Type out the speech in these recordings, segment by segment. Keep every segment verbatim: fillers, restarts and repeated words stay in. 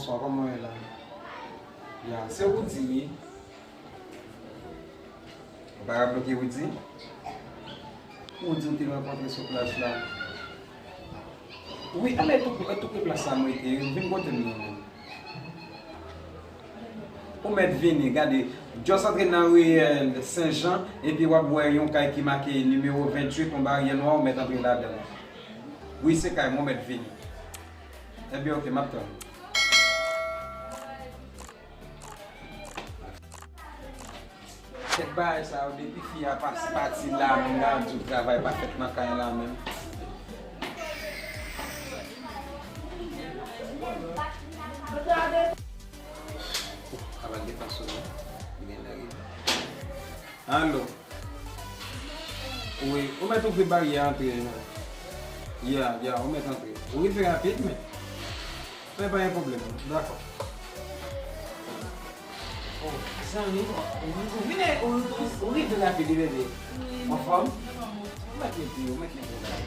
Bonswa, kòman w ye la? Ya, se Woody, wi. Ou pa ka bloke Woody? Woody ou te rankontre sou plaj la. Wi, anben tou, tou pre plas la m rete, vin kote m non, non. Ou mèt vini, gade, just antre nan riyèl Sen Jan, epi w ap wè yon kay ki make nimewo venntuit, yon baryè nwa, ou mèt antre ladan l. Wi, se kay mwen, ou mèt vini. Ebyen, oke, m ap tann ou. Kèk bagay sa yo, depi fi a pase pati la, moun ka di w travay pa fèt nan kay la menm. Travay de fason, non? Li gen lè rive. Alo. Wi, ou mèt ouvri baryè a antre. Ya, ya, ou mèt antre. Ou rive rapid, men. Men pa gen pwoblèm, non. Dakò. Oh, zanmi, ou, ou vin, ou, ou, ou rive rapid, wi, bebe. Anfòm? Ou mèt mete, ou mèt mete la.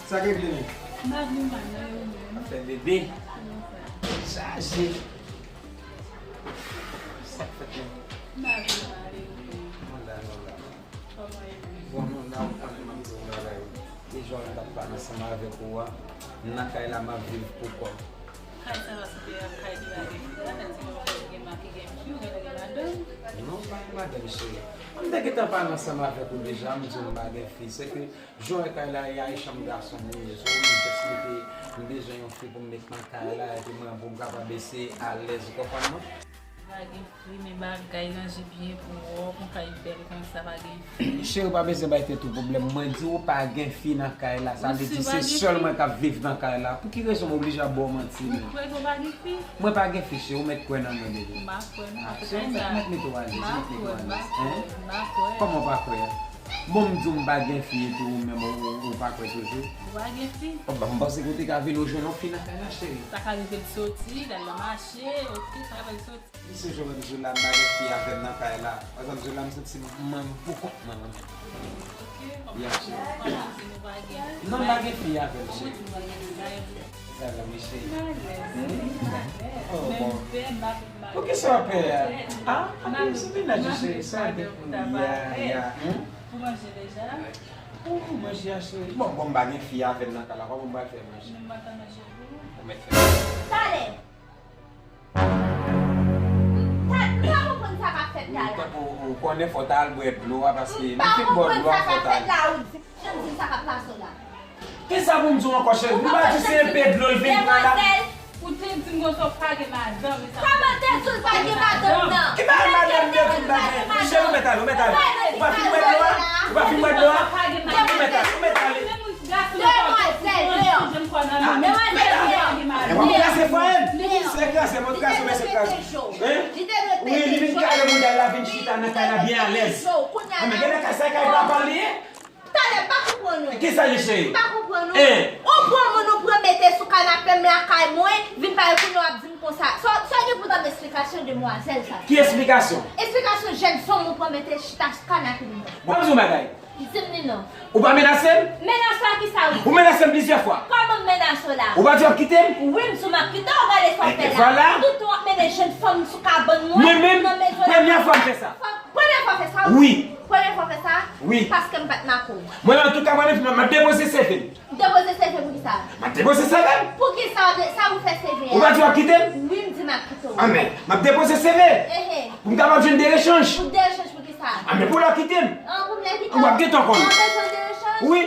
Sa k regle, men? M pa vin mal, non, e ou menm? Afè bebe. Kòman sa? Chaje. Sa k fèt, men? M pa vin mal, e ou menm? Mwen la, mwen la. Kòman e ou? Bon, nou la, ou konnen m ap di w yon bagay. Deja w t ap pale ansanm avèk ou a, m nan kay la, m ap viv pou kò m. Kay sa a se te yon kay ki pa gen fi la, sa di yon kay ki gen ma-, ki gen fi, ou genlè gen madanm. Non, pa gen madanm, cheri. M te gentan pale ansanm avèk ou deja, m di w m pa gen fi. Se ke jan w wè kay la ye a, e chanm gason m ye. So, m just mete, m bezwen yon fi pou m met nan kay la, epi mwen, pou m kapab ese alèz, ou konprann mwen? Pa gen fi, men bagay ranje byen pou wè, pou kay bèl konsa, pa gen fi. Cheri, ou pa bezwen bay tèt ou pwoblèm. Mwen di w pa gen fi nan kay la. Sa vle di se sèl mwen k ap viv nan kay la. Pou ki rezon m oblije ap ba w manti menm? Ou kwè ke w pa gen fi? Mwen pa gen fi, cheri. Ou mèt kwè nan mwen, bebe. M pa kwè, non. Ah, cheri, ou mèt, mèt mete w alèz, mèt mete w alèz. Hein? M pa kwè. Kòman w pa kwè a? Bon, m di w m pa gen fi epi ou menm ou, ou, ou pa kwè toujou? Ou pa gen fi? Oh, ban m panse ke w te ka vin ou jwenn yon fi nan kay la, cheri. Sa ka rive l soti, l al nan mache, oke, sa ka rive l soti. Misye jwenn m di w la, m pa gen fi avè m nan kay la. Pandan m di w la, m santi m, mwen, m pou kont mwen, mwen menm. Oke, kòm sa, ou pa di nou pa gen fi. Non, m pa gen fi avè m, cheri. Sa va, mesye? Hmm? Oh, bon. Poukisa w pè a? Ah, anpil souvni, cheri. Sa de pou ya, ya. Hmm? Ou manje deja? Oh, manje a, cheri. Bon, bon, m pa gen fi avè m nan kay la. Kòman m pral fè manje? Men m pa ka manje pou ou. Ou mèt fè. Talè! M pa, m pa konprann sa k ap fèt la. Ou, ou, ou konnen fò w ta al bwè dlo a, paske nou fin bwè dlo a, fò w ta al. M pa konprann sa k ap fèt la, ou di, jan di m sa k ap pase w la. Kisa pou m di w ankò, cheri? M pa di se enpe dlo l vin pran la. Demwazèl, ou te di m konsa w pa gen madanm, e sa. Kòman te di w pa gen madanm nan? Ki bagay madanm te di m pa gen? Cheri, ou mèt ale, ou mèt ale. Ou pa fin bwè dlo a? Ou pa fin bwè dlo a? Ou mèt ale, ou mèt ale. Demwazèl, deyò. Demwazèl, deyò. E w ap kraze fwaye m? Se kraze, mwen kraze, men se kraze. Hein? Wi, li vin kale bouda l la, vin chita nan kay la byen alèz. Anben, genlè kay sa e kay papa l li ye? Talè, m pa konprann ou. Kisa li, cheri? M pa konprann ou. Hein? Ou pran moun, ou pran mete sou kanape m lakay mwen, vin pale kounye a w ap di m konsa. Sa, sa gen pou tande esplikasyon demwazèl sa. Ki esplikasyon? Esplikasyon jèn fanm ou pran mete chita sou kanape m nan. Bon, m di w yon bagay. Di m li non. Ou pa menase m? Menase a kisa ou di? Ou menase m plizyè fwa. Kòman m menase w la? Ou pa di w ap kite m? Wi, m di w m ap kite w, gade sa w fè la. Ebyen, vwala. Tout tan w ap mennen jèn fanm sou kabann mwen, nan mezon la. Mwen menm, premyè fwa m fè sa. Premyè fwa w fè sa? Wi. Premyè fwa w fè sa? Wi. Paske m pa t make w. Mwen, antouka, mwen menm, m ap depoze seve m. Depoze seve pou kisa? M ap depoze seve m. Poukisa w de-, sa ou fè seve a? Ou pa di w ap kite m? Wi, m di m ap kite w. Anben, m ap depoze seve. Ehe. Pou m kapab jwenn de rechanj. Pou de rechanj pou kisa? Anben, pou lè w kite m. An, pou m lè kite w. Ou ap gentan konnen. Ou bezwen de rechanj? Wi.